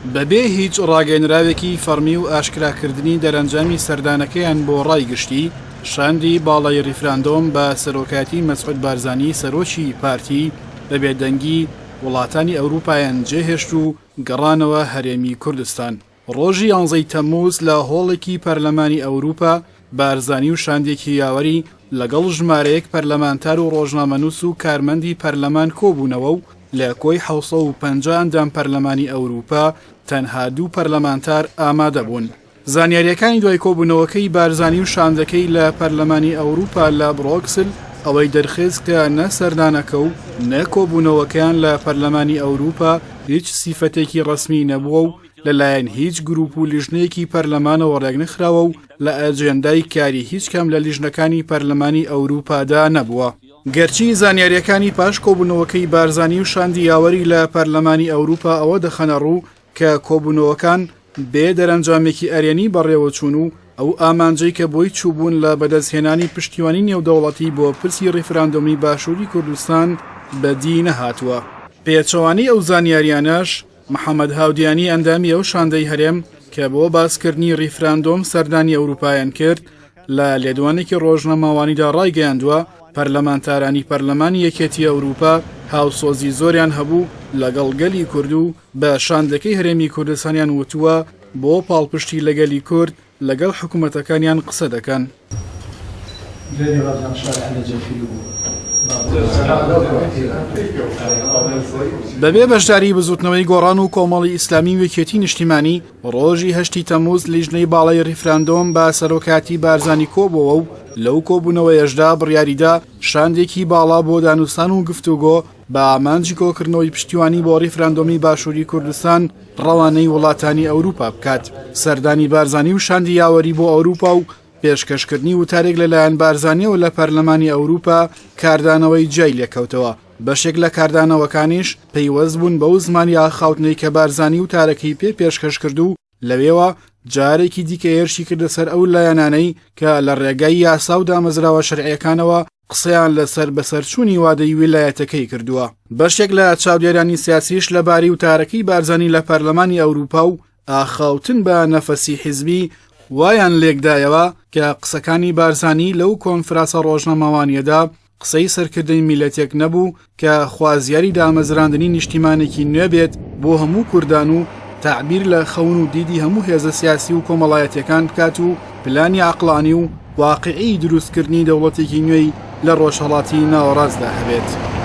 بەبێ هیچ ڕاگەیەنراوێکی فەڕمی و ئاشکراکردنی دەرەنجامی سەردانەکەیان بۆ ڕای گشتی، شاندی باڵای ڕیفراندۆم بە سەرۆکایەتی مەسعود بارزانی سەرۆکی پارتی بە بێدەنگی وڵاتانی ئەوروپایان جێهێشت و گەڕانەوە هەرێمی کوردستان. ڕۆژی یانزەی تەمموز لە هۆڵێکی پەرلەمانی ئەوروپا، بارزانی و شاندێکی یاوەری لەگەڵ ژمارەیەک پەرلەمانتار و ڕۆژنامەنووس و کارمەندی پەرلەمان کۆبوونەوە و لە کۆی 750 ئەندام پەرلەمانی ئەوروپا تەنها دوو پەرلەمانتار ئامادەبوون. زانیارییەکانی دوای کۆبوونەوەکەی بارزانی و شاندەکەی لە پەرلەمانی ئەوروپا لە بڕۆکسل ئەوەی دەرخست کە نە سەردانەکە و نە کۆبوونەوەکەیان لە پەرلەمانی ئەوروپا هیچ سیفەتێکی ڕەسمی نەبووە و لەلایەن هیچ گروپ و لیژنەیەکی پەرلەمانەوە ڕێکنەخراوە و لە ئەجێندای کاری هیچ کام لە لیژنەکانی پەرلەمانی ئەوروپادا نەبووە. گەرچی زانیارییەکانی پاش کۆبوونەوەکەی بارزانی و شاندی یاوەری لە پەرلەمانی ئەوروپا ئەوە دەخەنەڕوو کە کۆبوونەوەکان بێ دەرەنجامێکی ئەرێنی بەڕێوەچوون و ئەو ئامانجەی کە بۆی چووبوون لە بەدەستهێنانی پشتیوانی نێودەوڵەتی بۆ پرسی ڕیفراندۆمی باشووری کوردستان بەدی نەهاتووە. پێچەوانەی ئەو زانیاریانەش، محەمەد هاودیانی ئەندامی ئەو شاندەی هەرێم کە بۆ باسکردنی ڕیفراندۆم سەردانی ئەوروپایان کرد، لە لێدوانێکی ڕۆژنامەوانیدا ڕایگەیاندووە، پەرلەمانتارانی پەرلەمانی یەکێتی ئەوروپا هاوسۆزی زۆریان هەبوو لەگەڵ گەلی کورد و بە شاندەکەی هەرێمی کوردستانیان وتووە بۆ پاڵپشتی لە گەلی کورد لەگەڵ حکومەتەکانیان قسە دەکەن. بەبێ بەشداری بزوتنەوەی گۆڕان و کۆمەڵی ئیسلامی و یەکێتی نیشتیمانی، ڕۆژی هەشتی تەموز لیژنەی باڵای ڕیفراندۆم بە سەرۆکایەتی بارزانی کۆبۆوە و لەو کۆبوونەوەیەشدا بڕیاریدا شاندێکی باڵا بۆ دانوستان و گفتوگۆ بە ئامانجی کۆکردنەوەی پشتیوانی بۆ ڕیفراندۆمی باشووری کوردستان ڕەوانەی وڵاتانی ئەوروپا بکات. سەردانی بارزانی و شاندی یاوەری بۆ ئەوروپا و پێشکەشکردنی وتارێک لەلایەن بارزانیەوە لە پەرلەمانی ئەوروپا کاردانەوەی جیای لێکەوتەوە. بەشێک لە کاردانەوەکانیش پەیوەست بوون بەو زمانی ئاخاوتنەی کە بارزانی وتارەکەی پێ پێشکەش کرد و لەوێوە جارێکی دیکە هێرشی کردە سەر ئەو لایەنانەی کە لە ڕێگای یاسا و دامەزراوە شەرعیەکانەوە قسەیان لەسەر بەسەرچوونی وادەی ویلایەتەکەی کردووە. بەشێک لە چاودێرانی سیاسیش لەبارەی وتارەکەی بارزانی لە پەرلەمانی ئەوروپا و ئاخاوتن بە نەفەسی حیزبی وایان لێکدایەوە کە قسەکانی بارزانی لەو کۆنفراسە ڕۆژنامەوانیەدا قسەی سەرکردەی میللەتێک نەبوو کە خوازیاری دامەزراندنی نیشتیمانێکی نوێ بێت بۆ هەموو کوردان و تەعبیر لە خەون و دیدی هەموو هێزە سیاسی و کۆمەڵایەتیەکان بکات و پلانی عەقڵانی و واقیعی دروستکردنی دەوڵەتێکی نوێی لە ڕۆژهەڵاتی ناوەڕاستدا هەبێت.